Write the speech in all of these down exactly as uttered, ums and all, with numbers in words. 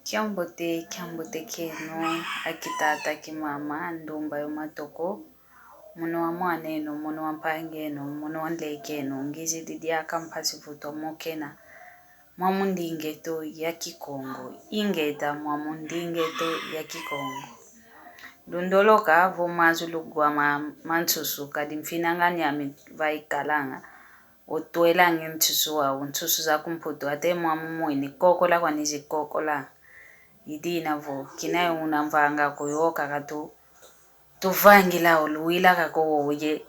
Kiambote, kiambote kieno, akitata, kimama, ndumba yo matoko, mono wa mwan'eno, mono wa mpangi'eno, mono wa nlek'eno, ngizidi diaka mpasi vo twamokena mwamu nding'eto ya Kikongo, ingeta mwamu nding'eto ya Kikongo. Lundoloka vo mazu lugwa ma, ma nsusu, kadi mfinangani ame vaikalanga, otwelanga e nsusu wau, nsusu za ku Mputu, ate mwamu mwini, kokola kwani zikokola. I dina vo, kina ye una mvanga ko yo kaka tu, tuvangila o luwila kako wo ye,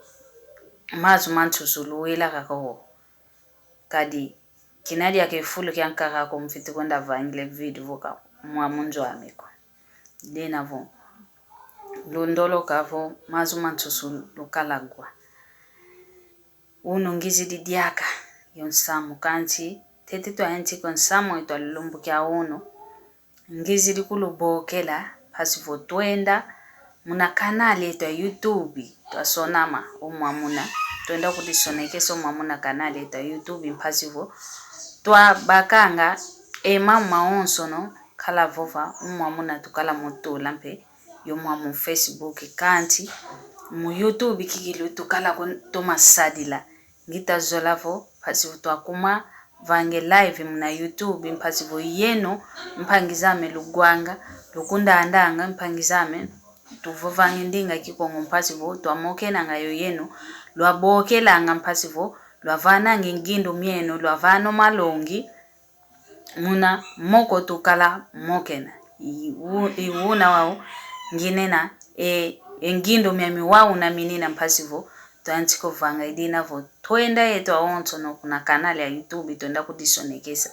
mazu ma nsusu luwila kako wo. Kadi, kina diaka e fulu kiankaka ko mfiti kwenda vangila e video vo ka mwamu nzo ame ko. Dina vo, lundoloka vo, mazu ma nsusu lukala gwa. Unu ngizidi diaka yo nsamu, kansi ntete twayantika o nsamu eto a lumbu kia unu. Ngizidi kulubokela mpasi vo twenda muna kanali eto ya YouTube, twasonama o mwamuna, twenda kudisonekesa o mwamuna kanali eto ya YouTube, mpasi vo twabakanga e mama mawonsono kala vova o mwamuna tukala mutula mpe yo mwamu Facebook, kansi mu YouTube kikilu tukala kutoma sadila. Ngita zola vo, mpasi vo twakuma vanga e live muna YouTube, mpasi vo yeno, mpangi zame, lugwanga, lukundandanga, mpangi zame, tuvovanga e ndinga Kikongo, mpasi vo twamokenanga yo yeno, lwabokelanga, mpasi vo lwavananga e ngindu mieno, lwavana o malongi, muna moko tukala mokena. I u-, i una wau nginena e, e ngindu miami wau naminina mpasi vo twantika ovanga. I dina vo twenda yeto awonsono kuna kanali ya YouTube, twenda kudisonekesa.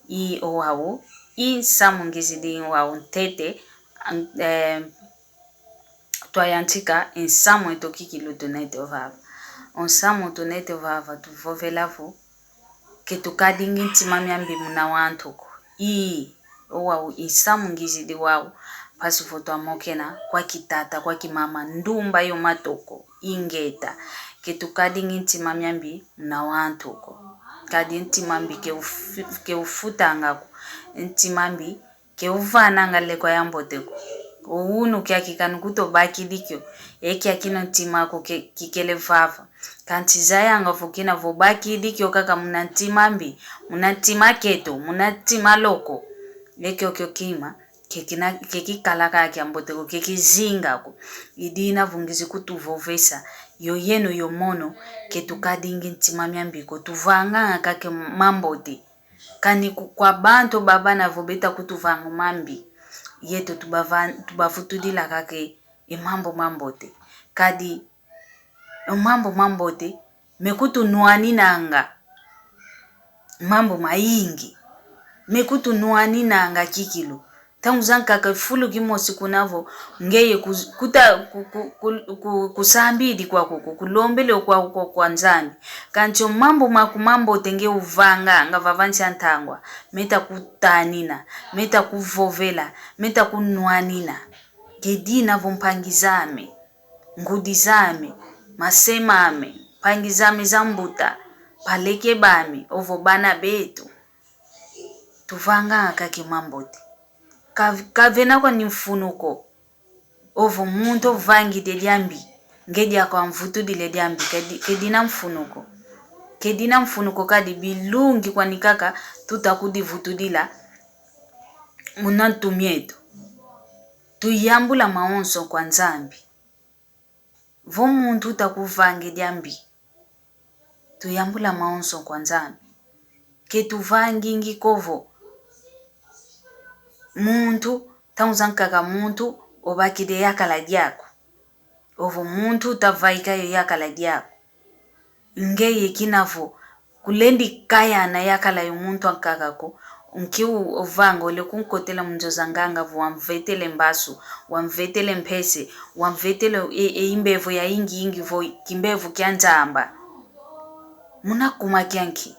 I o wau i nsamu ngizidi wau ntete, an-, eh, twayantika e nsamu eto kikilu tunete ovava. O nsamu tunete ovava tuvovela vo, ke tukadingi ntima miambi muna wantu ko. Ii, o wau i nsamu ngizidi wau, mpasi vo twamokena kwa kitata, kwa kimama, ndumba yo matoko, ingeta. Ke tukadingi ntima miambi muna wantu ko. Kadi ntima mbi ke ufi-, ke ufutanga ko. Ntima mbi ke uvananga lekwa yambote ko. O unu kiaki kani kutobakidi kio, e kiakina ntima ko ke-, kikele vava. Kansi zayanga vo kina vo bakidi kio kaka muna ntima mbi, muna ntima keto, muna ntima loko, e kiokio kima ke kina, ke kikala kaka kiambote ko, ke kizinga ko. I dina vo ngizi kutuvovesa, yo yeno yo mono, ke tukadingi ntima miambi ko, tuvanganga kaka e mambote. Kani ku-, kwa bantu babana vo beta kutuvanga mambi, yeto tubava-, tubavutudila kaka e mambu mambote. Kadi e mambu mambote mekutunwaninanga mambu mayingi, mekutunwaninanga kikilu. Ntangu zankaka fulu kimosi kuna vo, ngeye kuz-, kuta-, ku-, ku-, ku-, ku-, kusambidi kwaku, ku-, kulombele kwaku kwa, kwa Nzambi. Kansi o mambu maku mambote nge uvanganga vava nsi a ntangwa, meta kutanina, meta kuvovela, meta kunwanina. Ke dina vo mpangi zame, ngudi zame, mase mame, mpangi zame za mbuta, baleke bame, ovo bana beto. Tuvanganga kaka e mambote. Ka-, kavena kwani mfunu ko. Ovo muntu ovangidi diambi, nge diaka wamvutudile diambi, ke di-, ke dina mfunu ko. Ke dina mfunu ko, kadi bilungi kwani kaka tuta kudivutudila muna ntu mieto. Tuyambula mawonso kwa Nzambi. Vo muntu uta kuvanga e diambi, tuyambula mawonso kwa Nzambi. Ke tuvangingi ko vo muntu, ntangu zankaka muntu obakidi e yakala diaku. Ovo muntu uta vaika yo yakala diaku. Ngeye kina vo kulendi kayana yakala yo muntu ankaka ko, nki u-, ovanga, ole kunkotela mu nzo za nganga vo wamvetele mbasu, wamvetele mpese, wamvetele e, e imbevo yayingi yingi vo kimbevo kia nzamba. Muna kuma kia nki?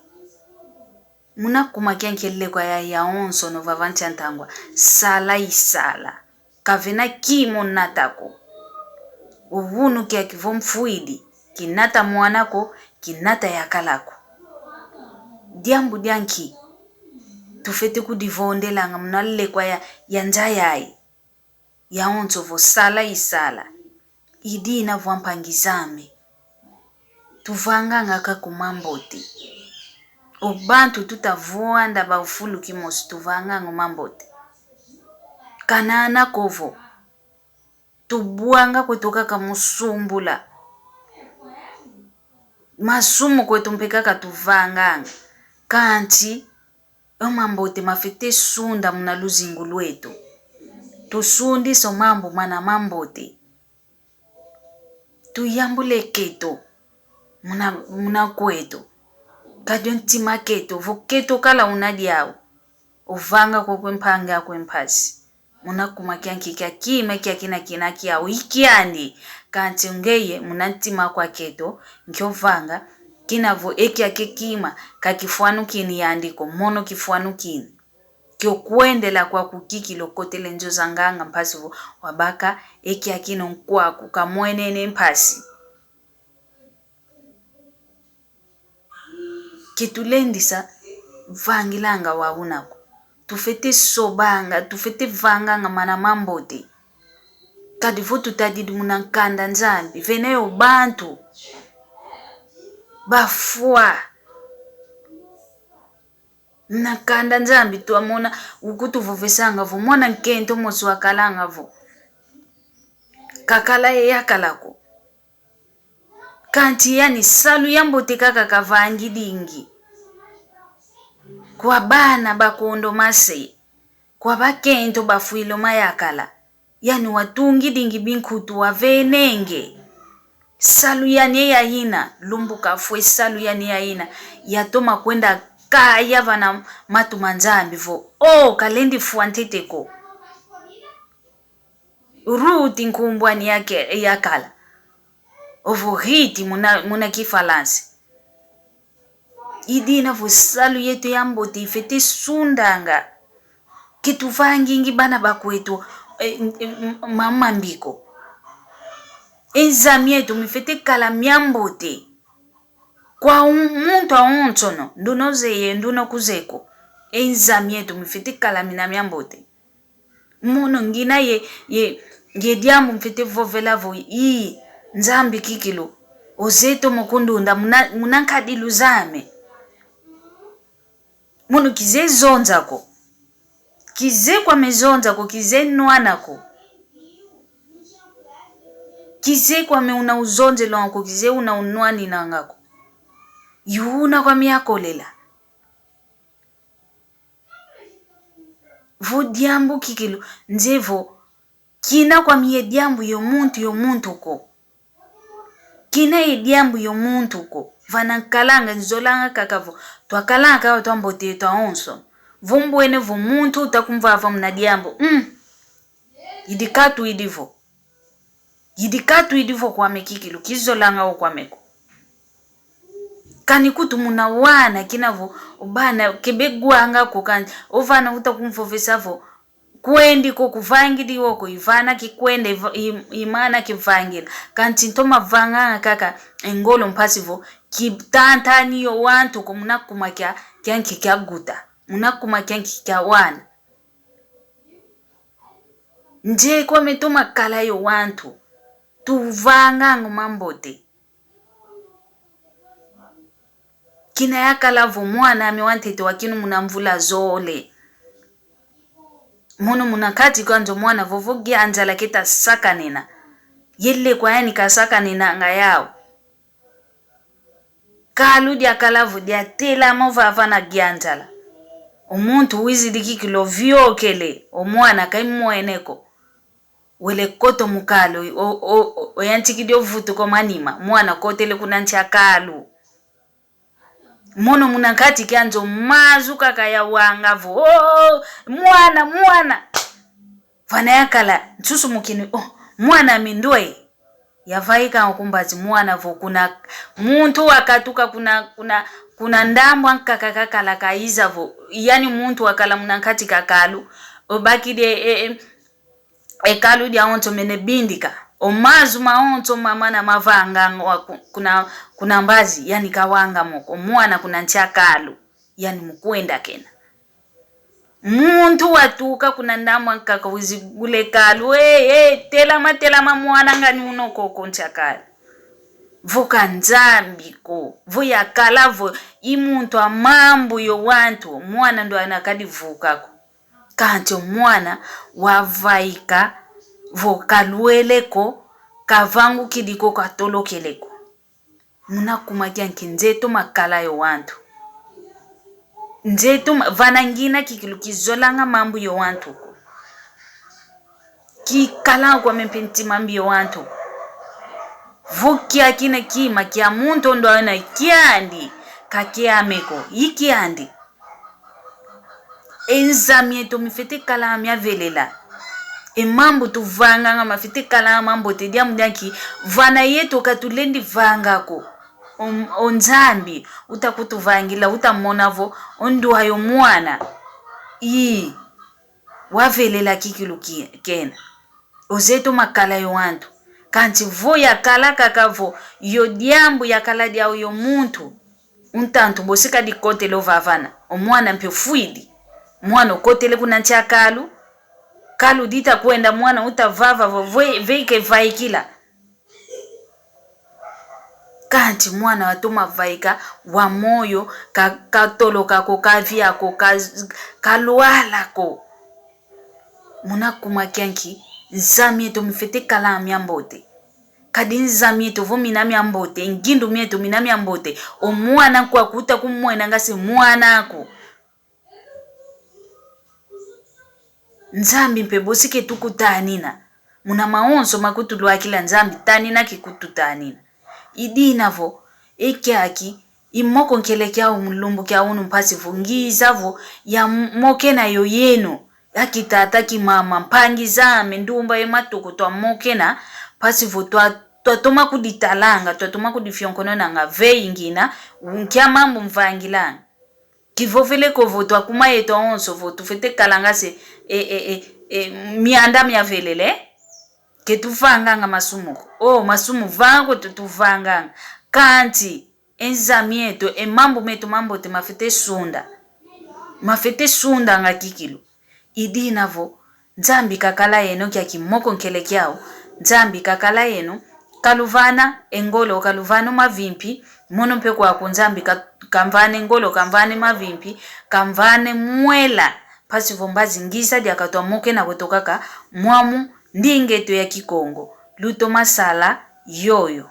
Muna kuma kia nki e lekwa yayi yawonsono vava nsi a ntangwa? Sala isala. Kavena kima onata ko. O unu kiaki vo mfwidi, kinata mwana ko, kinata yakala ko. Diambu dia nki? tufwete kudivondelanga muna lekwa ya, ya nza yayi. Yawonso vo sala isala. Idina vo ampangi zame, tuvanganga kaka o mambote. O bantu tuta vwanda ba ufulu kimosi tuvanganga o mambote. Kana ana ko vo tubwanga kweto kaka mu sumbula. Masumu kweto mpe kaka tuvanganga. Kansi o mambote mafwete sunda muna luzingu lweto. Tusundisa o mambu mana mambote. Tuyambula e keto muna, muna kweto. Kadi o ntima keto, vo keto kala una diau, ovanga ko kwe mpangi aku e mpasi. Muna kuma kianki kia kima kia kina kina kiau ikiandi. Kansi ngeye muna ntima kwa keto, nkiovanga, kina vo e kiaki kima, ka kifwanukini yandi ko, mono kifwanukini. Kio kwendela kwaku kiki lokotele nzo za nganga mpasi vo wabaka e kiaki no nkwaku kamwenene mpasi. Ke tulendisa vangilanga wa una ko. Tufwete sobanga, tufwete vanganga mana mambote. Kadi vo tutadidi muna nkanda Nzambi, vena yo bantu bafwa. Muna nkanda Nzambi twamona ukutuvovesanga vo mwana nkento mosi wakalanga vo kakala ye yakala ko. Kansi yani salu yambote kaka kavangidingi kwa bana bakondo mase, kwa bakento bafwila o mayakala. Yani watungidingi binkutu wavenenge. Salu yani ye yaina, lumbu kafwe salu yani ye yaina, yatoma kwenda kaya vana matu ma Nzambi vo, oh, kalendi fwa ntete ko. Ruth nkumbu ani yake-, yakala. Ovo Hiti muna, muna Kifalansa. Idina vo salu yeto yambote ifwete sundanga. Ke tuvangingi bana bakweto, eh, m-, m-, mamambi ko. E nza mieto mifwete kala miambote kwa un-, muntu awonsono, nduna ozeye, nduna kuzeye ko. E nza mieto mifwete kala mina miambote. Mono ngina ye, ye, ye diambu mfwete vovela vo, ii, Nzambi kikilu, ozeye tomo kundunda muna, muna nkadilu zame. Mono kizeye zonza ko. Kizeye kwame zonza ko, kizeye nwana ko. Kizeye kwame una uzonzelwanga ko, kizeye una unwaninanga ko. I una kwame yakolela. Vo diambu kikilu, nze vo, kina kwame ye diambu yo muntu yo muntu ko. Kina ye diambu yo muntu ko. Vana nkalanga, nzolanga kaka vo, twakalanga kaka twambote twawonso. Vo mbwene vo muntu uta kumvava muna diambu. Mm. Idi katu idi vo. Idi katu idi vo kwame kikilu, kizolanga o kwame ko. Kani kutu muna wana, kina vo, o bana, ke begwanga ko kansi, o vana uta kumvovesa vo, kwendi ko kuvangidi wo ko, i vana kikwenda, i v-, i, i mana kivangila. Kansi ntoma vanganga kaka e ngolo mpasi vo, kitantani yo wantu ko muna kuma kia, kianki kia guta. Muna kuma kianki kia wana. Nze kwame toma kala yo wantu, tuvanganga o mambote. Kina yakala vo mwan'ame wantete wakinu muna mvula zole. Mono muna nkati kwa nzo mwana vovo gia nzala keta sakanena. Yele kwa yani kasakanenanga yau. Kalu diakala vo diatelama vava na gia nzala. O muntu wizidi kikilu oviokele, o mwana kaimwene ko. Wele koto mu kalu, o, o, o, oyantikidi ovutuka o manima, mwana kotele kuna nsi a kalu. Mono muna nkati kia nzo mazu kaka yawanga vo, oh, mwana, mwana. Vana yakala, nsusu mukini, oh, mwan'ame ndwe. Yavaika ku mbazi mwana vo kuna, muntu wakatuka kuna, kuna, kuna ndambu ankaka kakala kaiza vo, yani muntu wakala muna nkati ka kalu, obakidi e, e, e, e kalu diawonso mene bindika. O mazu mawonso mamana mavanga wa ku-, kuna, kuna mbazi, yani kawanga mo ko, mwana kuna nsi a kalu, yani mukwenda kena. Muntu watuka kuna ndambu ankaka wizi kuleka lwe, e, telama, telama mwana ngani uno koko ntiakala. Vo ka Nzambi ko, vo yakala vo i muntu a mambu yo wantu, mwana ndo ana kadivuka ko. Kanti o mwana wavaika vo kalwele ko, kavangukidi ko, katolokele ko. Muna kuma kianki nzeto makala yo wantu. Nzeto ma-, vana ngina kikilu kizolanga mambu yo wantu ko. Kikala kwame mpe ntima mbi yo wantu ko. Vo kiakina kima kia muntu ndo ana kiandi, ka kiame ko, i kiandi. E nza mieto mifete kala miavelela. E mambu tuvanganga mafete kala mambote diambu dianki vana yeto ka tulendi vanga ko. O, o Nzambi uta kutuvangila, uta mona vo o ndwayo mwana. Ii, wavelela kikilu ki-, kena. O zeto makala yo wantu. Kanti vo yakala kaka vo yo diambu yakala diau yo muntu. Untantu bosi kadikotele ovavana. O mwana mpe ofwidi. Mwana okotele kuna nsi a kalu. Kalu dita kwenda mwana uta vava vo vwe-, veike vaikila. Kanti mwana watoma vaika wa moyo, ka-, katoloka ko, kavia ko, ka-, kalwala ko. Muna kuma kianki, nza mieto mifete kala miambote. Kadi nza mieto vo mina miambote, ngindu mieto mina miambote, o mwana nkwaku uta kumwena nga se mwana aku. Nzambi mpe bosi ke tukutanina. Muna mawonso makutulwakila Nzambi tanina ke kututanina. I dina vo, e kiaki, i moko nkele kiau mu lumbu kia unu mpasi vo ngiza vo ya m-, mokena yo yeno. Ya kitata kimama, mpangi zame, ndumba ye matuku twamokena, mpasi vo twa-, twatoma kuditalanga, twatoma kudifionkononanga, veyi ngina, nkia mambu mvangilanga. Kivovele ko vo twakuma yeto awonso vo tufete kalanga se, e, e, e, e, mianda miavelele, ke tuvanganga masumu ko. O, masumu vanga kweto tuvanganga. Kanti, e nza mieto, e mambu meto mambote mafete sunda. Mafete sundanga kikilu. I dina vo, Nzambi kakala yeno kiaki moko nkele kiau. Nzambi kakala yeno, kaluvana e ngolo, kaluvana o mavimpi, mono mpe kwaku Nzambi ka-, kamvana e ngolo, kamvana e mavimpi, kamvana e mwela. Mpasi vo mbazi ngiza diaka twamokena kweto kaka, mwamu ndinga eto ya Kikongo. Lutoma sala yoyo.